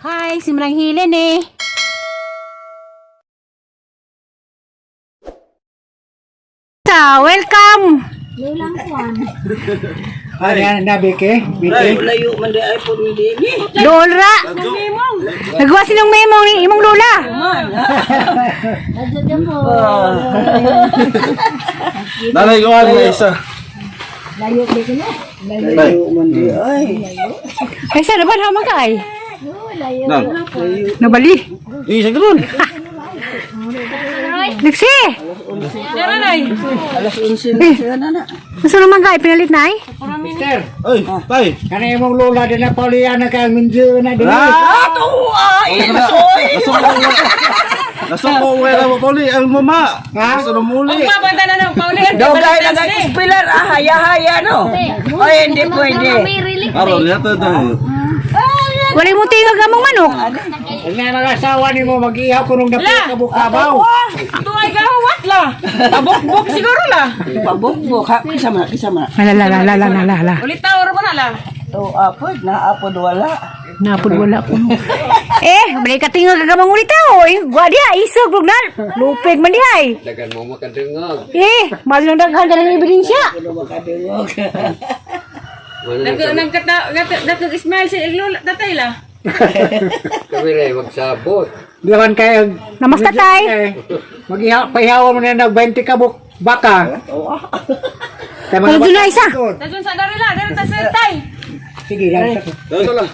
Hi, si Manang Hilen eh. Sa, welcome! Ano yan na, Beke? Beke? Layo man di ay po ni ni. Lolra! Nagawa sinong memong ni imong lola. Nanay ko ano isa. Layo man di ay. Ay, sa naman ha ka ay? Nang. Nabali. Isa gron. Liksi! Alas 11 na siya na na. Gusto naman ka ay pinalit na ay? Mister, Ay, tay. kana imong lola din na paulian na kay minjo na din. Ah, tuwa soy. Nasuko ko na mo puli ang mama. Ha? Gusto na muli. Dogay na kay pilar ah, haya-haya no. Ay, hindi pwede. Aron yata daw. Wala mo tingog among manok. Ang nga mga asawa nimo mag-ihaw kunong dapit ka bukabaw. Tuay gawat la. Pabukbuk siguro la. Pabukbuk ha, kisa man, kisa man. Ala, la, la, la, la, la, la. Ulit taor mo na la. To apod na apod wala. Napod wala ko. Eh, balik ka tingog ka kamang ulit oh. Eh, gwa diha, isog, lugnal. Lupig man diha ay. Dagan mo makadungog. Eh, mahal ng daghan ka ng ebidensya. Kuno makadungog. Nag nagkata nag smile si lola tatay la. Kami rin magsabot. Di man kay Namaste, tay. Mag-ihaw pahihaw mo na nag 20 ka buk baka. Kay mga Kung doon na isa. doon. Dajon sa dari la, dari ta sa tay. Sige, yan. Daw sala.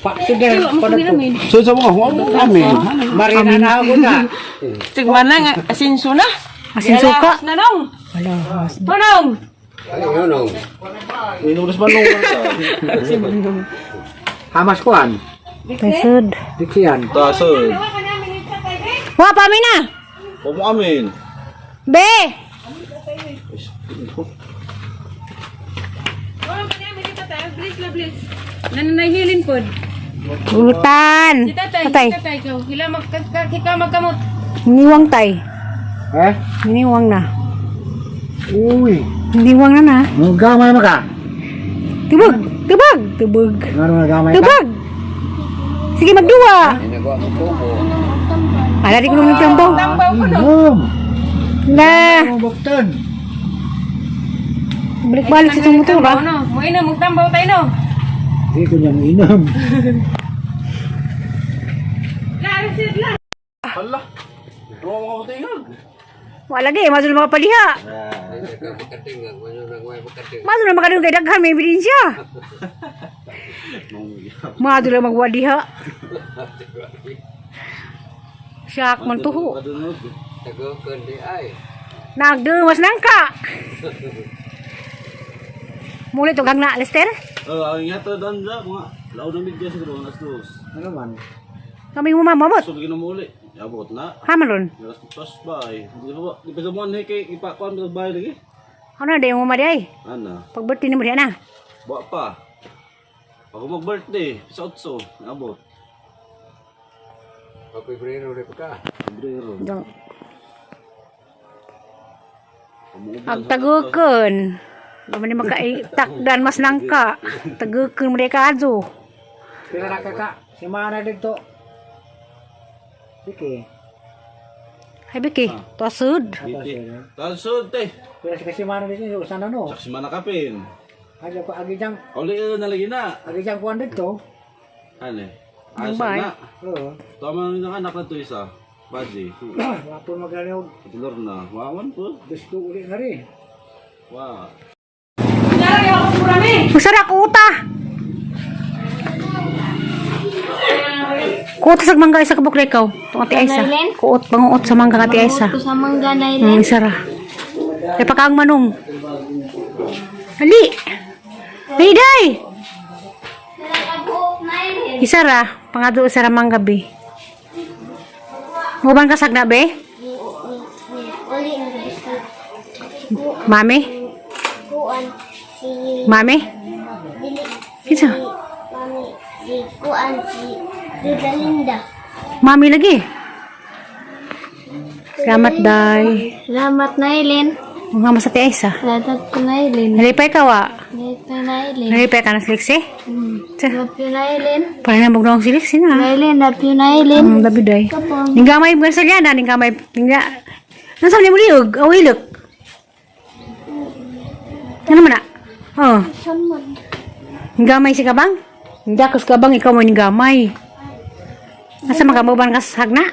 Pa, sige, panagpo. So sa mo, amin. Marina na ako na. Sigma na nga asinso na. Asin suka. Na nong. Wala. Tonong. Ay, ano? Inulis man nung. Hamas kuan. Tasod. Diksiyan. Taso. Wa pa mi na. Huwag mo amin. Be. Please la please. Nananahilin pod. Ulutan. Si tatay, Tatay. si tatay ko. Hila magka magkamot. Niwang tay. Eh? Niwang na. Uy. Niwang na na. Mugamay mo ka. Tubog. Tubog. Tubog. Ngano na gamay ka? Tubog. Sige magduwa. Ginagawa mo tubo. Ala di ko nung tambo. Tambaw ko no. Boom. La. Bukton. Balik-balik sa itong motor ah. No, mo ina magtambaw tayo no. Di ko niya inom. La, resit la. Hala. Ano mo ka Wala lagi, mazul mga paliha. Dagan makadungog. Wala nang way makadungog. Mazul na makadung kay daghan may ebidensya. Mazul na magwadiha. Siyak man tuho. Tagukan di ay. Nagdumas nang ka. Muli to gang na, Lester. Oh, ang yata dan ja mga laod na bigyan siguro alas dos. Ano man? Kami mo mamamot. So bigyan mo uli. Abot na. Haman ron. Alas dos bay. Di ba di pa mo kay ipakuan sa bay lagi. Ano na mo madi ay? Ana. Pag birthday ni mo diha na. Wa pa. Ako mag-birthday sa 8, abot. Papibrero rin pa ka. Febrero. Ag tagukon. Di man ni makaitakdan mas nangka. Tagukon mo di ka azo. Pila na kaka. Si mana dito. Sige. Ay biki, tuasud. Tasod te. Pila si kasi mana dito usan ano? Saksi mana kapin. Agi ko agi jang Uli na lagi na. agi jang kuan dito. Ano? Ang Asa bay. na. Oo. Tama na ng anak na to isa. Baji. Wapon magrani og Tulor na. Wawan po. gusto uli na rin. Wa. Dari ako purami. Masara ko uta. Kuot sa mangga isa ka bukla ikaw. Itong ati Aisa. Kuot, banguot sa mangga ati Aisa. Ko sa mangga na Isa ra. Kay pakaang manong. Ali. Ay, day. Isa ra. Pangado isa ra mangga be. Muban ka sagna be? Uli na gusto. Mami? Kuan si Mami? dili Kinsa? mami si kuan si Rosalinda. Mami lagi. Salamat, day. Salamat na Eileen. Mga mas ati Aisa. Latat ko na ilin. Nalipay ka wa. Nalipay na ilin. Nalipay ka na si Lexi? Sa, Love na ilin. parang nabog na akong si Lexi na. Nailin, love you na ilin. Ang labi day. Kapong. Ninggamay mo sa liana, ninggamay. Ningga. Nasa mo liog, awilok. Ano man na? Oh, Samod. ninggamay si kabang? Ninggakas kabang, ikaw mo ninggamay. Asa makamuban ka sa hagna?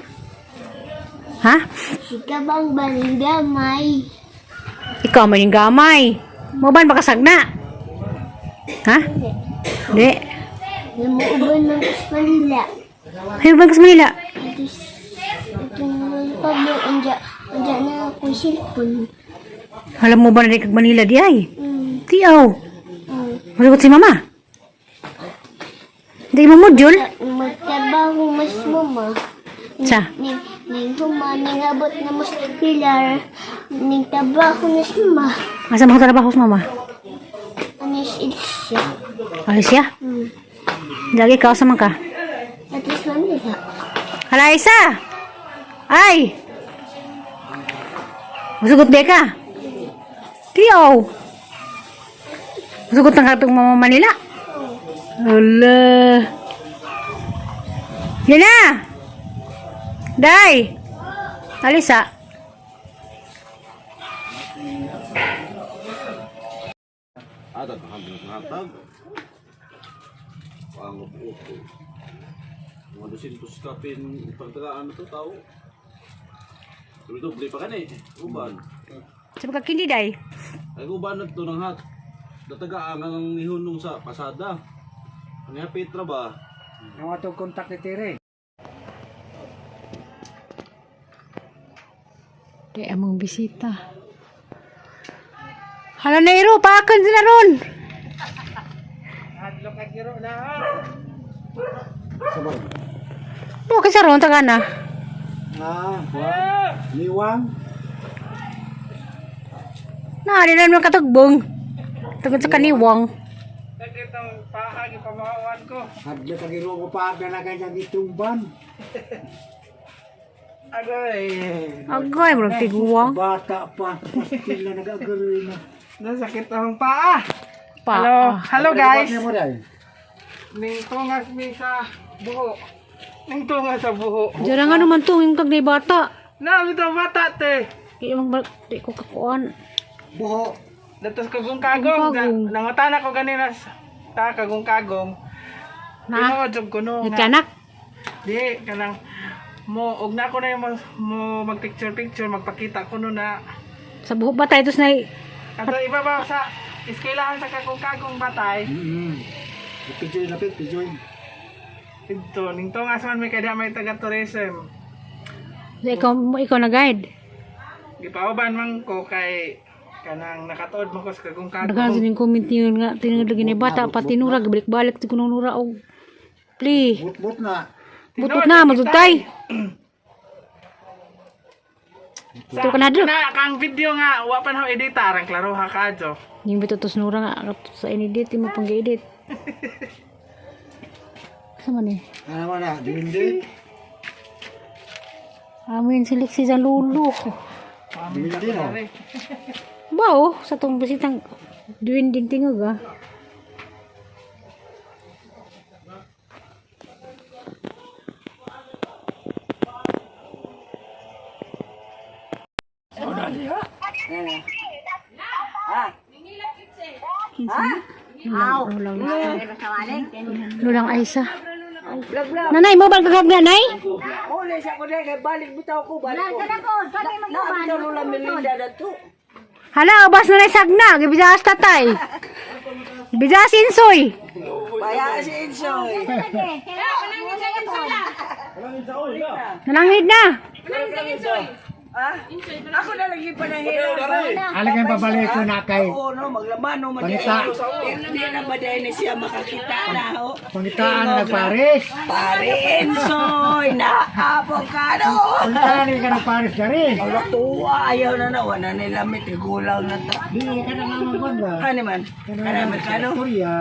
Ha? Si Kabang Balingamay. Ikaw mo ninggamay. Muban ba ka sa hagna? Ha? Di. Lumuuban ng Manila. Ay, uban ka sa Manila. Ito, itong Pablo, anja, anja na ako cellphone. Alam mo ba na di kag Manila di ay? Tiaw. Masagot si mama. Di mo module? Magtrabaho mas mama. Sa? Ning, ning huma, ning abot na mas pilar. Ning trabaho na si mama. Asa mga trabaho sa mama? Anis siya. Ay siya. Lagi ka sa man ka. At is Manila. Hala isa. Ay. Musugot di ka. Tiaw. Musugot ang katong mama Manila. Hala. Yan na. Day. Alisa. Ada hatag. Ang upo. Mga 200 kapin pagtagaan na to tao. Doble pa kani. Uban. Sa pagkakindi day. Ay uban na to ng hat. Datagaan ang ihunong sa pasada. Ang hapit ra ba? Ang atong kontak ni Tere. Di among bisita. Hala na iro, paakan sila ron. Okay sa ron, taga na. Ah, liwang. Na, di na naman katugbong. Tungkol sa kaniwang. Hadlo ka giro ko pa na kanya gitumban. Agay. Agay, murag tiguwang. Bata pa. Pastil na nag-agree na. Nasakit ang paa. Pa. Hello, hello guys. Ano mo dahil? Ning tungas mi sa buho. Ning tungas sa buho. Diyan nga naman to, yung kag bata. Na bitaw bata te. Di mo di ko kakuan. Buho. Datos kagong kagong. Kagong. Nangutana ko ganina sa ta kagong kagong. Na, Tinuod jud ko no. nga- nagkanak. Di kanang mo og na ko na yung mo mag picture picture magpakita ko no na. Sa buho ba tayo, tapos na Ato iba ba sa eskwelahan sa kagong kagong batay. Pijoy lapit, pijoy. Dito ning tungas man may kada may taga tourism. ikaw, ikaw na guide. Gipauban man ko kay kanang nakatuod man ko sa kagong Daghan kagong. sining comment niyo nga tinungod lagi ni bata pati nura gibalik-balik ti kunong nura og pli. But-but na. Butot na matutay. Sa, Ito ka na, Dro. Na, kang video nga, wa pa na ho editar, ang klaro ha ka, Jo. Yung bitutos nura nga sa inedit mo pang edit. Sa man eh. Ano man na, diwindi. Amin siliksi sa lulo. Diwindi na. Bao sa tong bisitang duwin din tingog ah. Lulang Aisa. Nanay, mo bang kagab nanay? Uli sa ko dahil, kay balik bitaw ko, balik ko. Na, bitaw Lola Melinda na to. Hala, ubas nanay sagna, gibijas tatay. Bijas insoy. Baya si Insoy. Nalangid na. Ha? Ako na lagi pa nahirapan. Alagay babalik ko na kay Oo, no, maglaman, no, Pangita. Hindi na ba dahil na siya makakita na, ho? pangitaan na nagpares. Pare Insoy, na-avocado! Pangitaan na ka nagpares dari. Wala tuwa, ayaw na na, wala nila may tigulang na ta. Di ka na naman kwan ba? Ano man? Ano man, kano? Storya.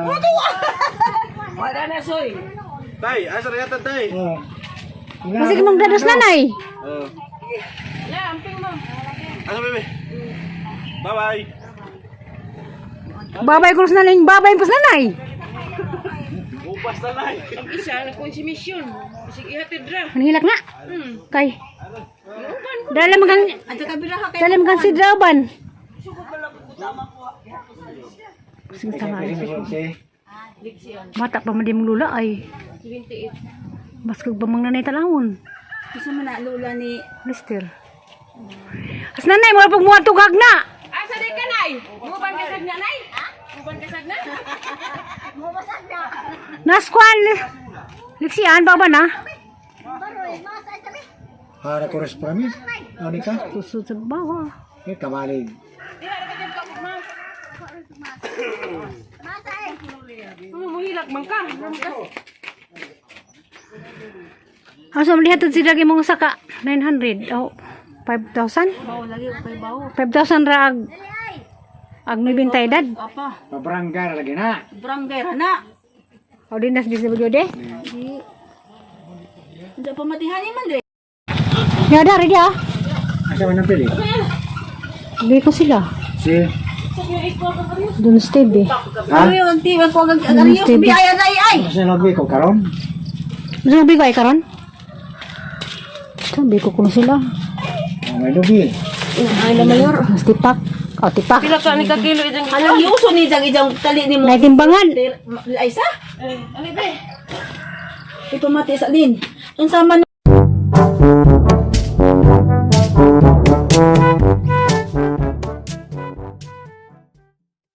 Wala na, Soy. Tay, asa ra yata tay? Oh. Masig mong dados nanay. Oh. Asa bebe? Bye-bye. Babay ko sa nanay, babay ko sa nanay. Upas na nay. Isa na konsumisyon. Sige ihatid ra. Manghilak na. Kay. Dala man kang dala man kang sidraban. Sige tama. Mata pa man di mong lula ay. Mas kag ba mang nanay talawon. Isa man na lula ni Lister. As nanay mo pag muadto kag na. Asa di ka nay? Muban ka sad na nay? Muban ka sad na? Naskuan. Liksian ba ba na? Hara ko res prami. Ano ka? Susud sa bawa. Eh, kamalig. Muhilak man ka. Asa man lihat sila kay mga saka 900 oh 5,000? 5,000 ra ag ag 90 edad. apa, Pabarangay ra lagi na. barangay ra na. O din nas disability de. Hindi pa matihani man dire. Ya da ready ah. Asa man ang pili? Hindi ko sila. Si Doon Steve eh. Ha? Uy, ang tiwan ko ang ariyo Steve. bi ay ay ay. Asa lagi ko karon? Sabi ko ay karon. Sabi ko kuno sila. Oh, may lubi. Ay na mayor. Mas tipak. O tipak. Pila ka ni ka kilo ijang Anong giuso ni jang ijang tali nimo? Naitimbangan. Ay sa? Ipamati sa lin. Unsa man